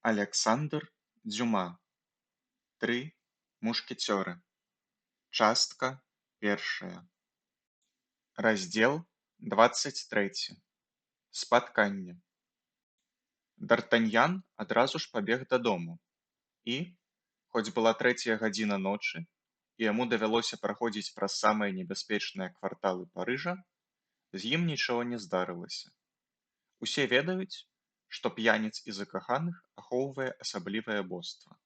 Аляксандр Дзюма. Тры мушкецёры. Частка першая. Раздзел 23. Спатканне. Д'Артаньян адразу ж пабег дадому і, хоць была трэцяя гадзіна ночы і яму давялося праходзіць праз самыя небяспечныя кварталы Парыжа, з ім нічога не здарылася. Усе ведаюць, што п'яніц і закаханых ахоўвае асаблівае боства.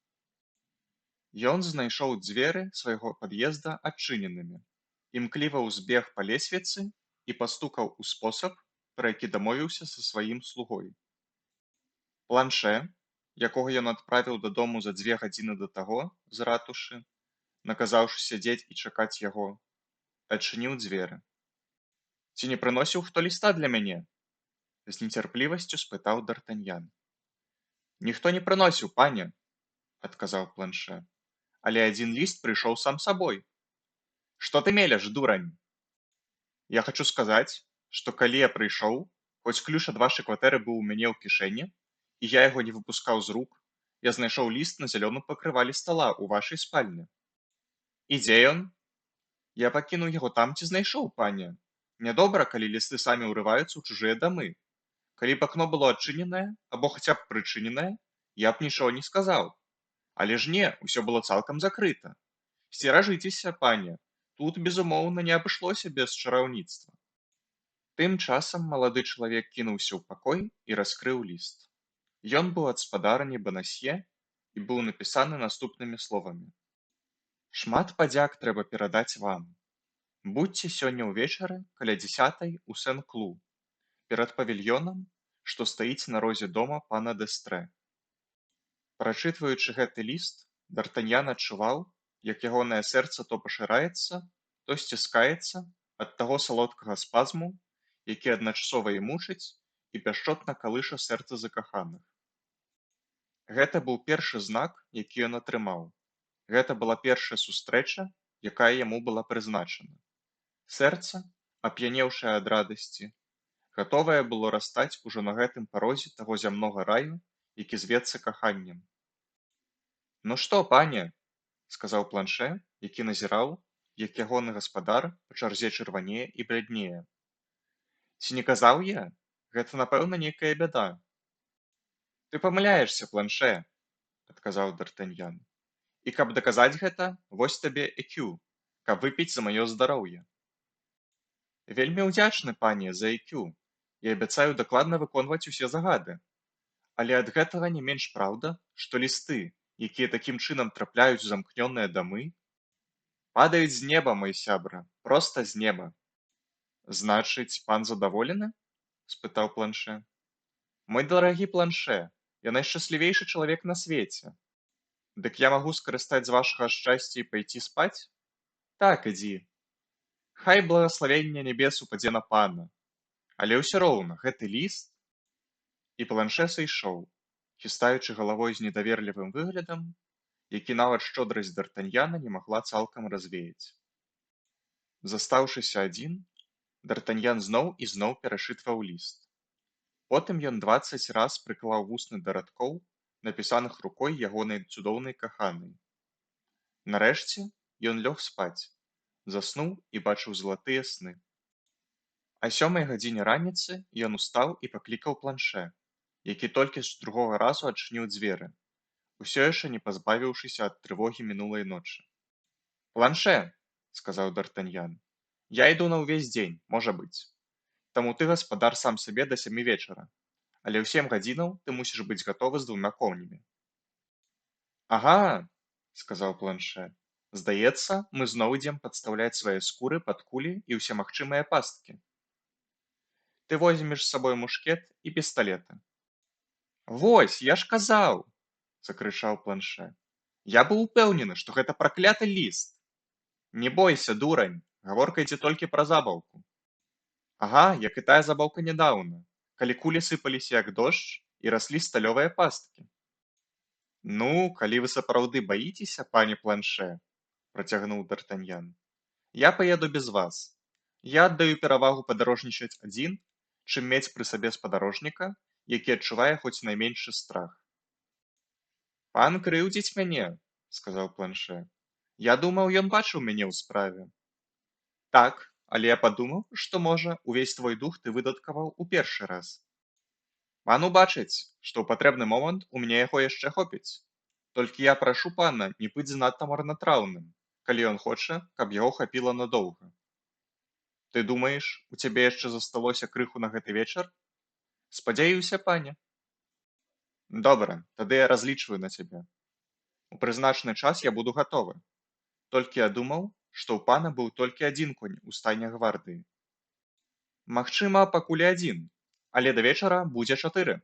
Ён знайшоў дзверы свайго пад'езда адчыненымі, імкліва ўзбег па лесвіцы і пастукаў у спосаб, пра які дамовіўся са сваім слугой. Планшэ, якога ён адправіў дадому за 2 гадзіны да таго з ратушы, наказаўшы сядзець і чакаць яго, адчыніў дзверы. — Ці не прыносіў хто ліста для мяне? — з нецярплівасцю спытаў д'Артаньян. — Ніхто не прыносіў, пане, — адказаў Планшэ, — але адзін ліст прыйшоў сам сабой. — Што ты мелеш, дурань? — Я хачу сказаць, што калі я прыйшоў, хоць ключ ад вашай кватэры быў у мяне ў кішэні, і я яго не выпускаў з рук, я знайшоў ліст на зялёным пакрывале стала ў вашай спальні. — І дзе ён? — Я пакінуў яго там, дзе знайшоў, пане. Нядобра, калі лісты самі ўрываюцца ў чужыя дамы. Калі б акно было адчыненае або хаця б прычыненае, я б нічога не сказаў. Але ж не, усё было цалкам закрыта. Сцеражыцеся, пане, тут, безумоўна, не абышлося без чараўніцтва. Тым часам малады чалавек кінуўся ў пакой і раскрыў ліст. Ён быў ад спадарыні Банасье і быў напісаны наступнымі словамі: «Шмат падзяк трэба перадаць вам. Будзьце сёння ўвечары каля дзясятай у Сэн-Клу, перад павільёнам, што стаіць на розе дома пана Дэстрэ». Прачытваючы гэты ліст, д'Артаньян адчуваў, як ягонае сэрца то пашыраецца, то сціскаецца ад таго салодкага спазму, які адначасова і мучыць, і пяшчотна калыша сэрца закаханых. Гэта быў першы знак, які ён атрымаў. Гэта была першая сустрэча, якая яму была прызначана. Сэрца, ап'янеўшае ад радасці, гатовае было растаць ужо на гэтым парозе таго зямнога раю, які звецца каханнем. — Ну што, пане? — сказаў Планшэ, які назіраў, як ягоны гаспадар па чарзе чырванее і бляднее. — Ці не казаў я? Гэта напэўна нейкая бяда. — Ты памыляешся, Планшэ, — адказаў д'Артаньян. — І каб даказаць гэта, вось табе экю, каб выпіць за маё здароўе. — Вельмі ўдзячны, пане, за экю і абяцаю дакладна выконваць усе загады. Але ад гэтага не менш праўда, што лісты, якія такім чынам трапляюць у замкнёныя дамы, падаюць з неба, мой сябра, проста з неба. — Значыць, пан задаволены? — спытаў Планшэ. — Мой дарагі Планшэ, я найшчаслівейшы чалавек на свеце. Дык я магу скарыстаць з вашага шчасця і пайці спаць? Так, ідзі. Хай благаславенне нябес упадзе на пана. Але ўсё роўна, гэты ліст. І Планшэ сышоў, хістаючы галавой з недаверлівым выглядам, які нават шчодрасць д'Артаньяна не магла цалкам развеяць. Застаўшыся адзін, д'Артаньян зноў і зноў перачытваў ліст. Потым ён 20 раз прыклаў вусны да радкоў, напісаных рукой ягонай цудоўнай каханай. Нарэшце ён лёг спаць, заснуў і бачыў залатыя сны. А сёмай гадзіне раніцы ён устаў і паклікаў Планшэ, які толькі з другога разу адчыніў дзверы, усё яшчэ не пазбавіўшыся ад трывогі мінулай ночы. — Планшэ, — сказаў д'Артаньян, — я іду на ўвесь дзень, можа быць. Таму ты гаспадар сам сабе да 7 вечара, але ў 7 гадзінаў ты мусіш быць гатовы з двума конямі. — Ага, — сказаў Планшэ, — здаецца, мы зноў ідзем падстаўляць свае скуры пад кулі і ўсемагчымыя пасткі. Ты возьмеш з сабой мушкет і пісталеты. — Вось, я ж казаў! — закрычаў Планшэ. — Я быў упэўнены, што гэта пракляты ліст. Не бойся, дурань, гаворка ідзе толькі пра забаўку. Ага, як і тая забаўка нядаўна, калі кулі сыпаліся як дождж і раслі сталёвыя пасткі. — Ну, калі вы сапраўды баіцеся, пане Планшэ, — працягнуў д'Артаньян, — я паеду без вас. Я аддаю перавагу падарожнічаць адзін, чым мець пры сабе спадарожніка, які адчувае хоць найменшы страх. Пан крыўдзіць мяне, сказаў Планшэ, я думаў, ён бачыў мяне ў справе. Так, але я падумаў, што, можа, увесь твой дух ты выдаткаваў у першы раз. Пан убачыць, што ў патрэбны момант у мяне яго яшчэ хопіць. Толькі я прашу пана не быць занадта марнатраўным, калі ён хоча, каб яго хапіла надоўга. Ты думаеш, у цябе яшчэ засталося крыху на гэты вечар? Спадзяюся, пане. Добра, тады я разлічваю на цябе. У прызначаны час я буду гатовы. Толькі я думаў, што ў пана быў толькі адзін конь у стайнях гвардыі. Магчыма, пакуль і адзін, але да вечара будзе чатыры.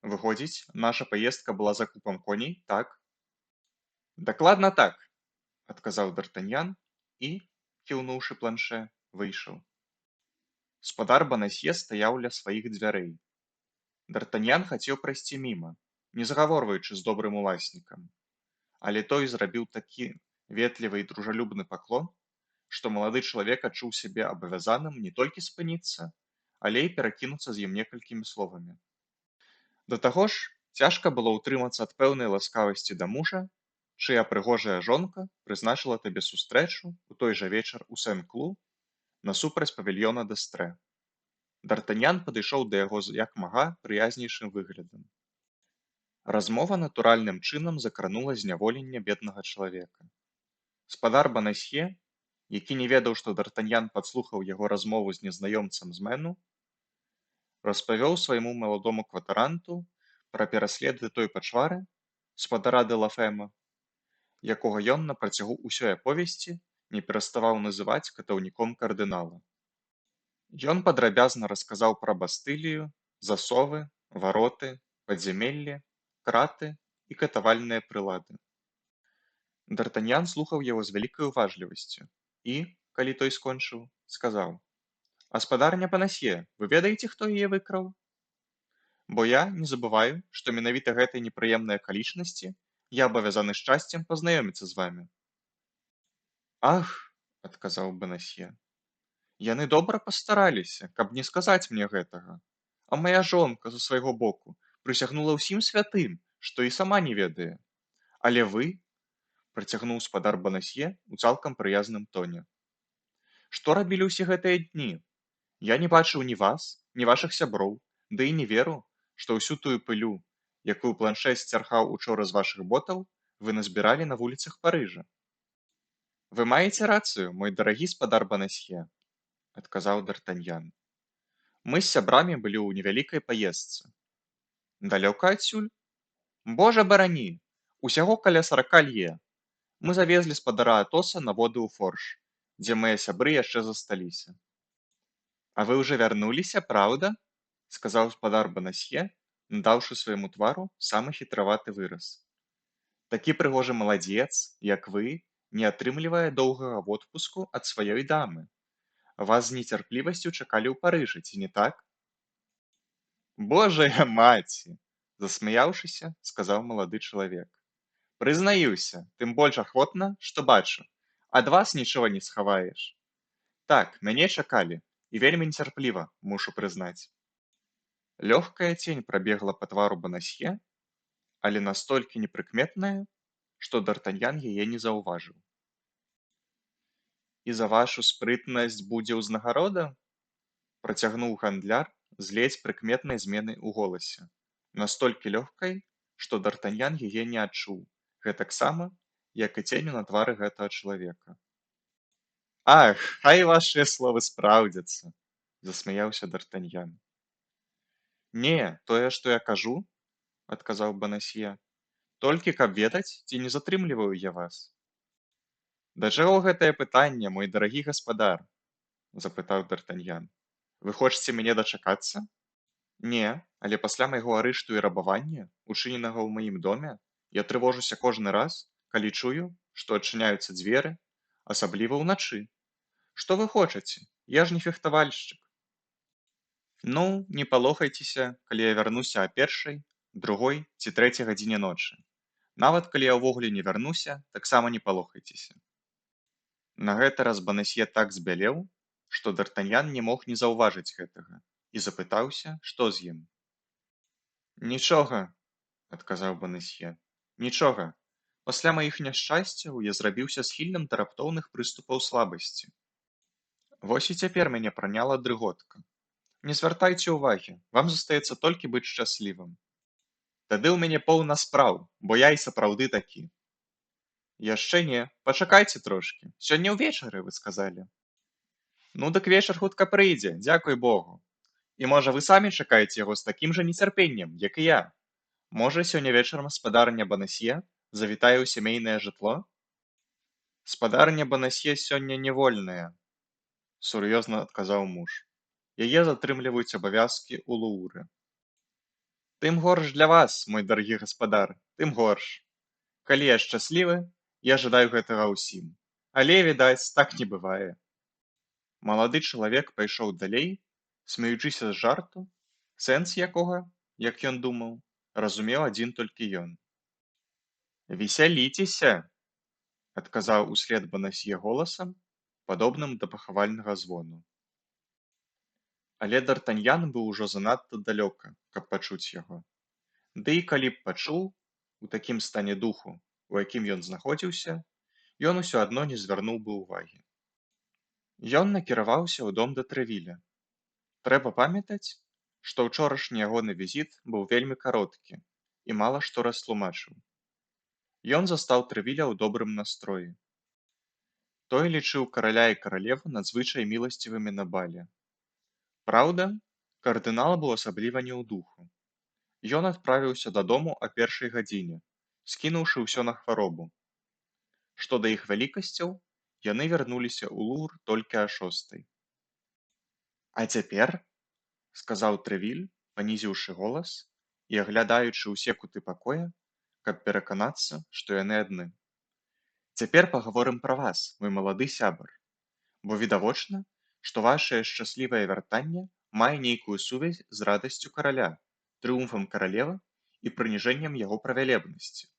Выходзіць, наша паездка была закупам коней, так? Дакладна так, адказаў д'Артаньян і, кіўнуўшы Планшэ, выйшаў. Спадар Банасье стаяў ля сваіх дзвярэй. Д'Артаньян хацеў прайсці міма, не загаворваючы з добрым уласнікам, але той зрабіў такі ветлівы і дружалюбны паклон, што малады чалавек адчуў сябе абавязаным не толькі спыніцца, але і перакінуцца з ім некалькімі словамі. Да таго ж, цяжка было ўтрымацца ад пэўнай ласкавасці да мужа, чыя прыгожая жонка прызначыла табе сустрэчу ў той жа вечар у Сэн-Клу, насупраць павільёна Дэстрэ. Д'Артаньян падышоў да яго з як мага прыязнейшым выглядам. Размова натуральным чынам закранула зняволенне беднага чалавека. Спадар Банасье, які не ведаў, што д'Артаньян падслухаў яго размову з незнаёмцам з Мэну, распавёў свайму маладому кватаранту пра пераследы той пачвары, спадара дэ ла Фэма, якога ён на працягу ўсёй аповесці не пераставаў называць катаўніком кардынала. Ён падрабязна расказаў пра Бастылію, засовы, вароты, падзямеллі, краты і катавальныя прылады. Д'Артаньян слухаў яго з вялікай уважлівасцю і, калі той скончыў, сказаў: « А спадарыня Банасье, вы ведаеце, хто яе выкраў? Бо я не забываю, што менавіта гэтай непрыемнай акалічнасці я абавязаны шчасцем пазнаёміцца з вамі. Ах, адказаў Банасье, яны добра пастараліся, каб не сказаць мне гэтага, а мая жонка са свайго боку прысягнула ўсім святым, што і сама не ведае. Але вы, працягнуў спадар Банасье ў цалкам прыязным тоне, што рабілі ўсе гэтыя дні? Я не бачыў ні вас, ні вашых сяброў, ды і не веру, што ўсю тую пылю, якую Планшэ сцярхаў учора з вашых ботаў, вы назбіралі на вуліцах Парыжа. Вы маеце рацыю, мой дарагі спадар Банасье, адказаў д'Артаньян. Мы з сябрамі былі ў невялікай паездцы. Далёка адсюль? Божа барані, усяго каля 40 лье. Мы завезлі спадара Атоса на воды ў Форш, дзе мае сябры яшчэ засталіся. А вы ўжо вярнуліся, праўда? Сказаў спадар Банасье, надаўшы свайму твару самы хітраваты выраз. Такі прыгожы маладзец, як вы, не атрымлівае доўгага водпуску ад сваёй дамы. Вас з нецярплівасцю чакалі ў Парыжы, ці не так? Божая маці! Засмяяўшыся, сказаў малады чалавек. Прызнаюся, тым больш ахвотна, што бачу, ад вас нічога не схаваеш. Так, мяне чакалі, і вельмі нецярпліва, мушу прызнаць. Лёгкая цень прабегла па твару Банасье, але настолькі непрыкметная, што д'Артаньян яе не заўважыў. І за вашу спрытнасць будзе ўзнагарода? Працягнуў гандляр з ледзь прыкметнай зменай у голасе, настолькі лёгкай, што д'Артаньян яе не адчуў, гэтаксама, як і ценю на твары гэтага чалавека. Ах, хай вашыя словы спраўдзяцца, засмяяўся д'Артаньян. Не, тое, што я кажу, адказаў Банасье, толькі каб ведаць, ці не затрымліваю я вас. Да чаго гэтае пытанне, мой дарагі гаспадар? Запытаў д'Артаньян. Вы хочаце мяне дачакацца? Не, але пасля майго арышту і рабавання, учыненага ў маім доме, я трывожуся кожны раз, калі чую, што адчыняюцца дзверы, асабліва ўначы. Што вы хочаце? Я ж не фехтавальшчык. Ну, не палохайцеся, калі я вярнуся а першай, другой ці трэцяй гадзіне ночы. Нават калі я ўвогуле не вярнуся, таксама не палохайцеся. На гэты раз Банасье так збялеў, што д'Артаньян не мог не заўважыць гэтага і запытаўся, што з ім. Нічога, адказаў Банасье. Нічога, пасля маіх няшчасцяў я зрабіўся схільным да раптоўных прыступаў слабасці. Вось і цяпер мяне праняла дрыготка. Не звяртайце ўвагі, вам застаецца толькі быць шчаслівым. Тады ў мяне поўна спраў, бо я і сапраўды такі. Яшчэ не, пачакайце трошкі, сёння ўвечары, вы сказалі. Ну дык вечар хутка прыйдзе, дзякуй богу. І можа, вы самі чакаеце яго з такім жа нецярпеннем, як і я. Можа, сёння вечарам спадарыня Банасье завітае ў сямейнае жытло? Спадарыня Банасье сёння не вольная, сур'ёзна адказаў муж. Яе затрымліваюць абавязкі ў Луўры. Тым горш для вас, мой дарагі гаспадар, тым горш. Калі я шчаслівы, я жадаю гэтага ўсім. Але, відаць, так не бывае. Малады чалавек пайшоў далей, смеючыся з жарту, сэнс якога, як ён думаў, разумеў адзін толькі ён. Весяліцеся, адказаў услед Банасье голасам, падобным да пахавальнага звону. Але д'Артаньян быў ужо занадта далёка, каб пачуць яго. Ды і калі б пачуў, у такім стане духу, у якім ён знаходзіўся, ён усё адно не звярнуў бы ўвагі. Ён накіраваўся ў дом да Трэвіля. Трэба памятаць, што ўчорашні ягоны візіт быў вельмі кароткі і мала што растлумачыў. Ён застаў Трэвіля ў добрым настроі. Той лічыў караля і каралеву надзвычай міласцівымі на бале. Праўда, кардынал быў асабліва не ў духу. Ён адправіўся дадому а першай гадзіне, скінуўшы ўсё на хваробу. Што да іх вялікасцяў, яны вярнуліся ў Луўр толькі а 6-й. А цяпер, сказаў Трэвіль, панізіўшы голас і аглядаючы ўсе куты пакоя, каб пераканацца, што яны адны. Цяпер пагаворым пра вас, мой малады сябар, бо відавочна, што вашае шчаслівае вяртанне мае нейкую сувязь з радасцю караля, трыумфам каралевы і прыніжэннем яго правялебнасці.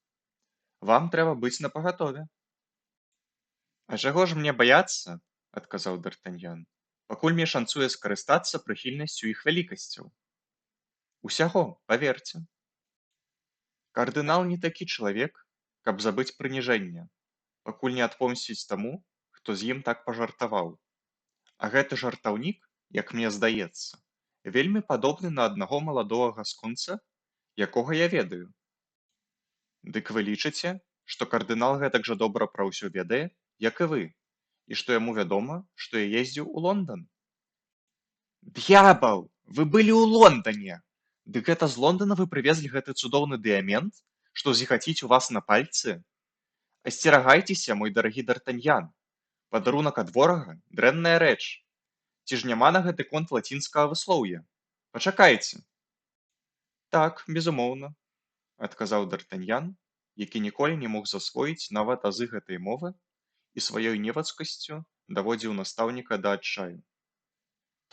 Вам трэба быць напагатове. А чаго ж мне баяцца, адказаў д'Артаньян, пакуль мне шанцуе скарыстацца прыхільнасцю іх вялікасцяў? Усяго, паверце. Кардынал не такі чалавек, каб забыць прыніжэння, пакуль не адпомсціць таму, хто з ім так пажартаваў. А гэты жартаўнік, як мне здаецца, вельмі падобны на аднаго маладога гасконца, якога я ведаю. Дык вы лічыце, што кардынал гэтак жа добра пра ўсё ведае, як і вы, і што яму вядома, што я ездзіў у Лондан? Д'ябал! Вы былі ў Лондане! Дык гэта з Лондана вы прывезлі гэты цудоўны дыямент, што зіхаціць у вас на пальцы? Асцерагайцеся, мой дарагі д'Артаньян, падарунак ад ворага дрэнная рэч. Ці ж няма на гэты конт лацінскага выслоўя? Пачакайце. Так, безумоўна, адказаў д'Артаньян, які ніколі не мог засвоіць нават азы гэтай мовы і сваёй невацкасцю даводзіў настаўніка да адчаю.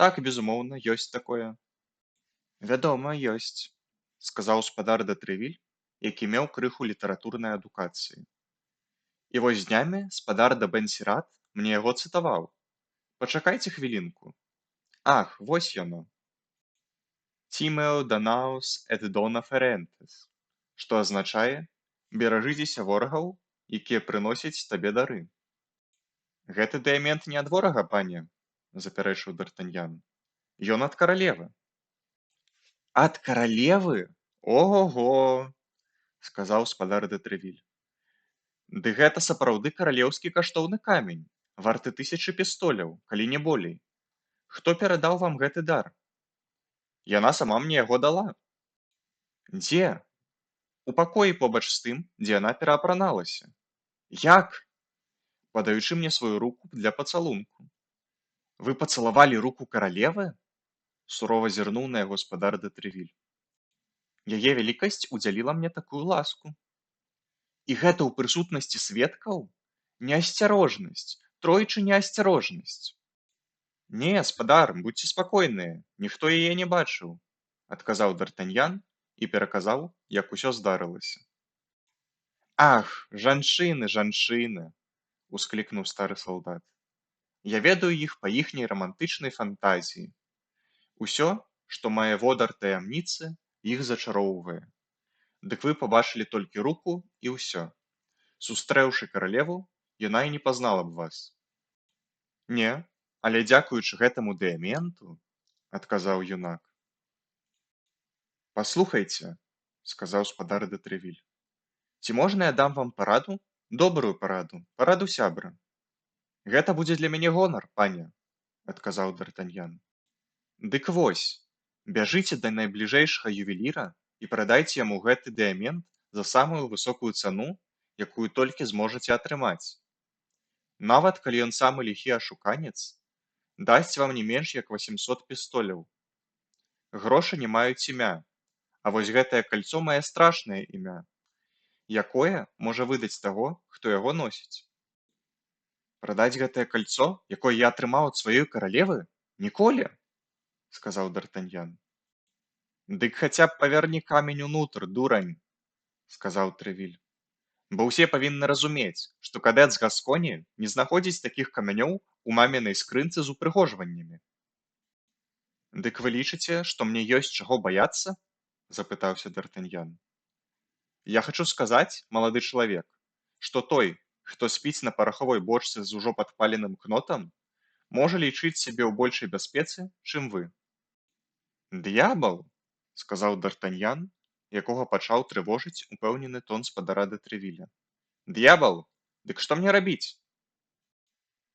Так, безумоўна, ёсць такое. Вядома, ёсць, сказаў спадар дэ Трэвіль, які меў крыху літаратурнай адукацыі. І вось днямі спадар дэ Бенсерат мне яго цытаваў. Пачакайце хвілінку. Ах, вось яно. Timeo Danaos et dona ferentes, што азначае: беражыцеся ворагаў, якія прыносяць табе дары. Гэты дыямент не ад ворага, пане, запярэчыў д'Артаньян. Ён ад каралевы. Ад каралевы? Ого-го, сказаў спадар дэ Трэвіль. Ды гэта сапраўды каралеўскі каштоўны камень, варты 1000 пістоляў, калі не болей. Хто перадаў вам гэты дар? Яна сама мне яго дала. Дзе? У пакоі побач з тым, дзе яна пераапраналася. Як? Падаючы мне сваю руку для пацалунку. Вы пацалавалі руку каралевы? Сурова зірнуў на яго спадар дэ Трэвіль. Яе вялікасць удзяліла мне такую ласку. І гэта ў прысутнасці сведкаў? Неасцярожнасць, тройчы неасцярожнасць. Не, спадар, будзьце спакойныя, ніхто яе не бачыў, адказаў д'Артаньян і пераказаў, як усё здарылася. Ах, жанчыны, жанчыны, усклікнуў стары салдат. Я ведаю іх па іхняй рамантычнай фантазіі. Усё, што мае водар таямніцы, іх зачароўвае. Дык вы пабачылі толькі руку, і ўсё. Сустрэўшы каралеву, яна і не пазнала б вас. Не, але дзякуючы гэтаму дыяменту, адказаў юнак. Паслухайце, сказаў спадар дэ Трэвіль, ці можна я дам вам параду, добрую параду, параду сябра? Гэта будзе для мяне гонар, пане, адказаў д'Артаньян. Дык вось, бяжыце да найбліжэйшага ювеліра і прадайце яму гэты дыямент за самую высокую цану, якую толькі зможаце атрымаць. Нават калі ён самы ліхі ашуканец, дасць вам не менш як 800 пістоляў. Грошы не маюць імя, а вось гэтае кальцо мае страшнае імя, якое можа выдаць таго, хто яго носіць. Прадаць гэтае кальцо, якое я атрымаў ад сваёй каралевы, ніколі! Сказаў д'Артаньян. Дык хаця б павярні камень унутр, дурань, сказаў Трэвіль. Бо ўсе павінны разумець, што кадэт з Гасконі не знаходзіць такіх камянёў у мамінай скрынцы з упрыгожваннямі. Дык вы лічыце, што мне ёсць чаго баяцца? Запытаўся д'Артаньян. Я хачу сказаць, малады чалавек, што той, хто спіць на парахавой бочцы з ужо падпаленым кнотам, можа лічыць сябе ў большай бяспецы, чым вы. Д'ябал! Сказаў д'Артаньян, якога пачаў трывожыць упэўнены тон спадара дэ Трэвіля. Д'ябал! Дык што мне рабіць?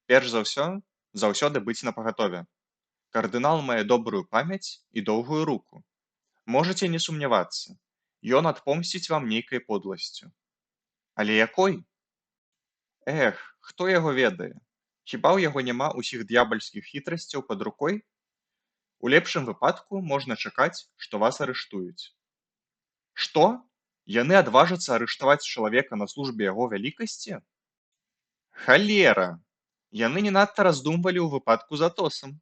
Перш за ўсё, заўсёды быць напагатове. Кардынал мае добрую памяць і доўгую руку. Можаце не сумнявацца, ён адпомсціць вам нейкай подласцю. Але якой? Эх, хто яго ведае? Хіба ў яго няма ўсіх д'ябальскіх хітрасцяў пад рукой? У лепшым выпадку можна чакаць, што вас арыштуюць. Што? Яны адважацца арыштаваць чалавека на службе яго вялікасці? Халера! Яны не надта раздумвалі ў выпадку з Атосам.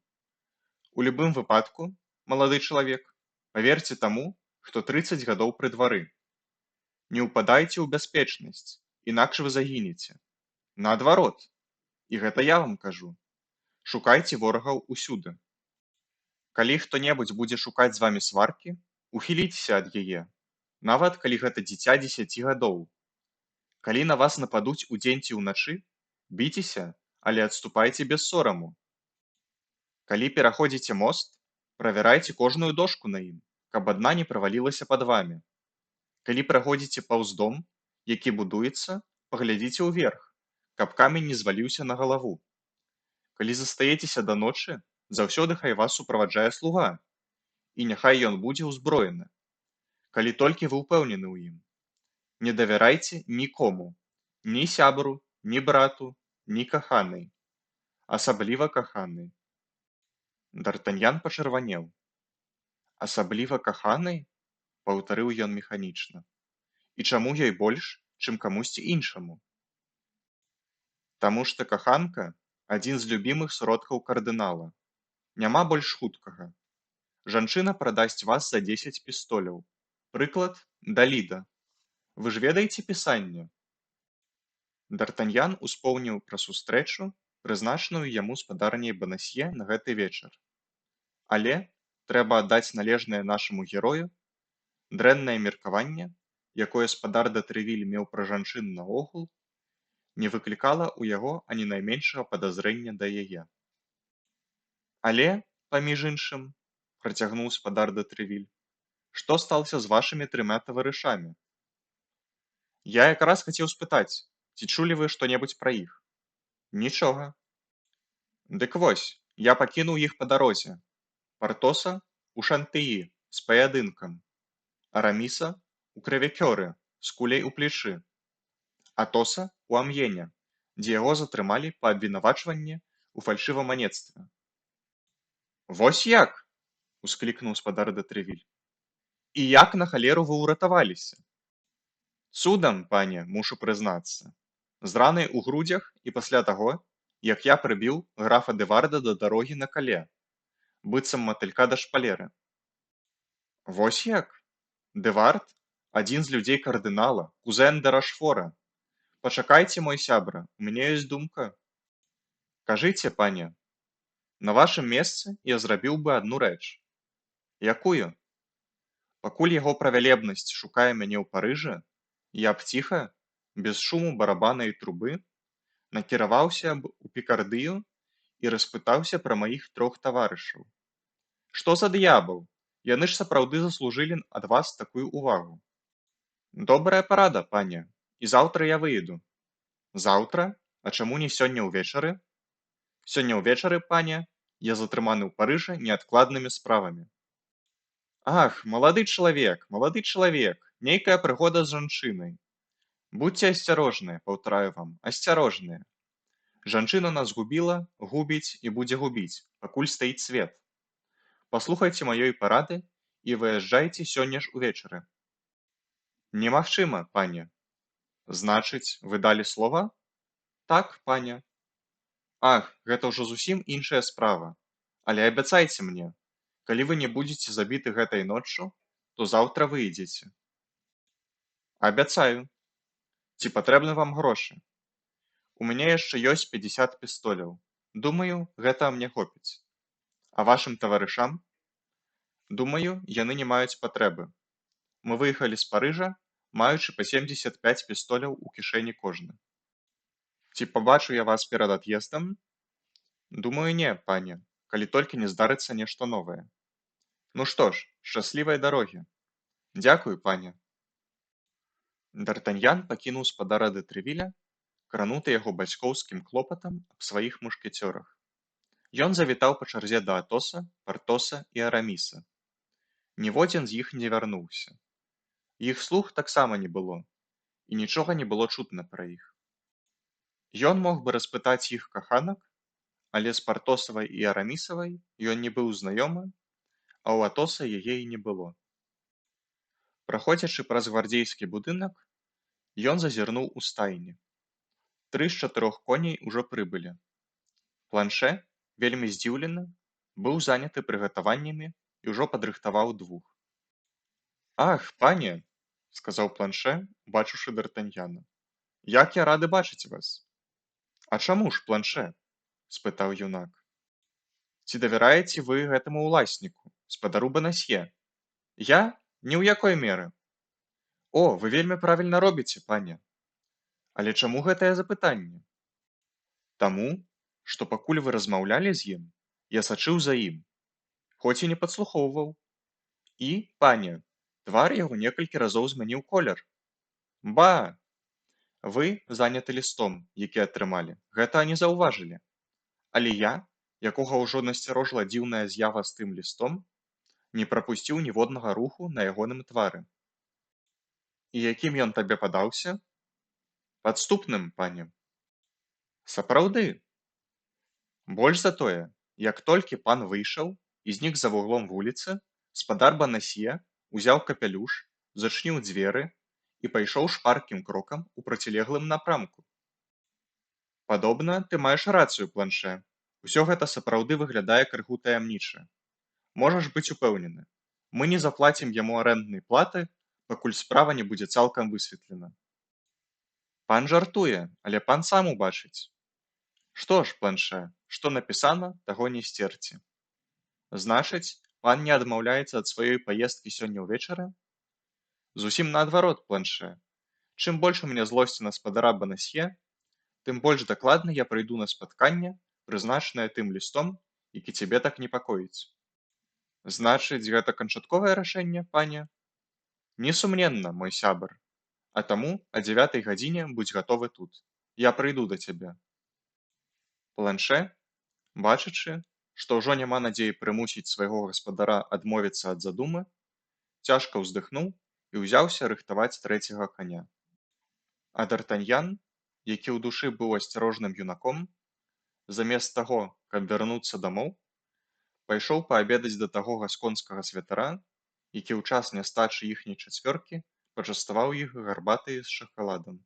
У любым выпадку, малады чалавек, паверце таму, хто 30 гадоў пры двары. Не ўпадайце ў бяспечнасць, інакш вы загінеце. Наадварот, і гэта я вам кажу. Шукайце ворагаў усюды. Калі хто-небудзь будзе шукаць з вамі сваркі, ухіліцеся ад яе, нават калі гэта дзіця 10 гадоў. Калі на вас нападуць удзень ці ўначы, біцеся, але адступайце без сораму. Калі пераходзіце мост, правярайце кожную дошку на ім, каб адна не правалілася пад вамі. Калі праходзіце паўз дом, які будуецца, паглядзіце ўверх, каб камень не зваліўся на галаву. Калі застаецеся да ночы, заўсёды хай вас суправаджае слуга, і няхай ён будзе ўзброены, калі толькі вы ўпэўнены ў ім. Не давярайце нікому, ні сябру, ні брату, ні каханай, асабліва каханай. Д'Артаньян пачырванеў. Асабліва каханай? Паўтарыў ён механічна. І чаму ёй больш, чым камусьці іншаму? Таму што каханка адзін з любімых сродкаў кардынала. Няма больш хуткага. Жанчына прадасць вас за 10 пістоляў. Прыклад Даліда. Вы ж ведаеце пісанне? Д'Артаньян успомніў пра сустрэчу, прызначаную яму спадарыняй Банасье на гэты вечар. Але, трэба аддаць належнае нашаму герою, дрэннае меркаванне, якое спадар дэ Трэвіль меў пра жанчын наогул, не выклікала ў яго ані найменшага падазрэння да яе. Але, паміж іншым, працягнуў спадар дэ Трэвіль, што сталася з вашымі трыма таварышамі? Я якраз хацеў спытаць, ці чулі вы што-небудзь пра іх? Нічога. Дык вось, я пакінуў іх па дарозе. Партоса ў Шантыі з паядынкам, Араміса ў Крэвекёры з куляй у плечы, Атоса ў Амьене, дзе яго затрымалі па абвінавачванні ў фальшываманецтве. Вось як! Усклікнуў спадар дэ Трэвіль. І як, на халеру, вы ўратаваліся? Цудам, пане, мушу прызнацца. З ранай у грудзях і пасля таго, як я прыбіў графа дэ Варда да дарогі на кале, быццам матылька да шпалеры. Вось як? Дэ Вард, адзін з людзей кардынала, кузэн дэ Рашфора. Пачакайце, мой сябра, у мяне ёсць думка. Кажыце, пане. На вашым месцы я зрабіў бы адну рэч. Якую? Пакуль яго правялебнасць шукае мяне ў Парыжы, я б ціха, без шуму барабана і трубы, накіраваўся б у Пікардыю і распытаўся пра маіх трох таварышаў. Што за д'ябал, яны ж сапраўды заслужылі ад вас такую ўвагу. Добрая парада, пане, і заўтра я выеду. Заўтра? А чаму не сёння ўвечары? Сёння ўвечары, пане, я затрыманы ў Парыжы неадкладнымі справамі. Ах, малады чалавек, малады чалавек, нейкая прыгода з жанчынай. Будзьце асцярожныя, паўтараю вам, асцярожныя. Жанчына нас губіла, губіць і будзе губіць, пакуль стаіць свет. Паслухайце маёй парады і выязджайце сёння ж увечары. Немагчыма, пане. Значыць, вы далі слова? Так, пане. Ах, гэта ўжо зусім іншая справа. Але абяцайце мне, калі вы не будзеце забіты гэтай ноччу, то заўтра выедзеце. Абяцаю. Ці патрэбны вам грошы? У мяне яшчэ ёсць 50 пістоляў. Думаю, гэтага мне хопіць. А вашым таварышам? Думаю, яны не маюць патрэбы. Мы выехалі з Парыжа, маючы па 75 пістоляў у кішэні кожны. Ці пабачу я вас перад ад'ездам? Думаю, не, пане, калі толькі не здарыцца нешта новае. Ну што ж, шчаслівай дарогі. Дзякую, пане. Д'Артаньян пакінуў спадара дэ Трэвіля, крануты яго бацькоўскім клопатам аб сваіх мушкецёрах. Ён завітаў па чарзе да Атоса, Партоса і Араміса. Ніводзін з іх не вярнуўся. Іх слуг таксама не было, і нічога не было чутна пра іх. Ён мог бы распытаць іх каханак, але з Партосавай і Арамісавай ён не быў знаёмы, а ў Атоса яе і не было. Праходзячы праз гвардзейскі будынак, ён зазірнуў у стайні. Тры з чатырох коней ужо прыбылі. Планшэ, вельмі здзіўлены, быў заняты прыгатаваннямі і ўжо падрыхтаваў двух. Ах, пане, сказаў Планшэ, убачыўшы д'Артаньяна, як я рады бачыць вас. А чаму ж, Планшэ? Спытаў юнак. Ці давяраеце вы гэтаму ўласніку, спадару Банасье? Я? Ні ў якой меры. О, вы вельмі правільна робіце, пане. Але чаму гэтае запытанне? Таму, што пакуль вы размаўлялі з ім, я сачыў за ім, хоць і не падслухоўваў. І, пане, твар яго некалькі разоў змяніў колер. Ба! Вы заняты лістом, які атрымалі, гэтага не заўважылі. Але я, якога ўжо насцярожыла дзіўная з'ява з тым лістом, не прапусціў ніводнага руху на ягоным твары. І якім ён табе падаўся? Падступным, пане. Сапраўды. Больш за тое, як толькі пан выйшаў і знік за вуглом вуліцы, спадар Банасье узяў капялюш, зачыніў дзверы і пайшоў шпаркім крокам у процілеглым напрамку. Падобна, ты маеш рацыю, Планшэ. Усё гэта сапраўды выглядае крыху таямніча. Можаш быць упэўнены, мы не заплацім яму арэнднай платы, пакуль справа не будзе цалкам высветлена. Пан жартуе, але пан сам убачыць. Што ж, Планшэ, што напісана, таго не сцерці. Значыць, пан не адмаўляецца ад сваёй паездкі сёння ўвечары? Зусім наадварот, Планшэ. Чым больш у мяне злосці на спадара Банасье, тым больш дакладна я прыйду на спатканне, прызначанае тым лістом, які цябе так непакоіць. Значыць, гэта канчатковае рашэнне, пане? Несумненна, мой сябар. А таму а 9-й гадзіне будзь гатовы тут. Я прыйду да цябе. Планшэ, бачачы, што ўжо няма надзеі прымусіць свайго гаспадара адмовіцца ад задумы, цяжка ўздыхнуў і ўзяўся рыхтаваць трэцяга каня. А д'Артаньян, які ў душы быў асцярожным юнаком, замест таго, каб вярнуцца дамоў, пайшоў паабедаць да таго гасконскага святара, які ў час нястачы іхняй чацвёркі пачаставаў іх гарбатай з шакаладам.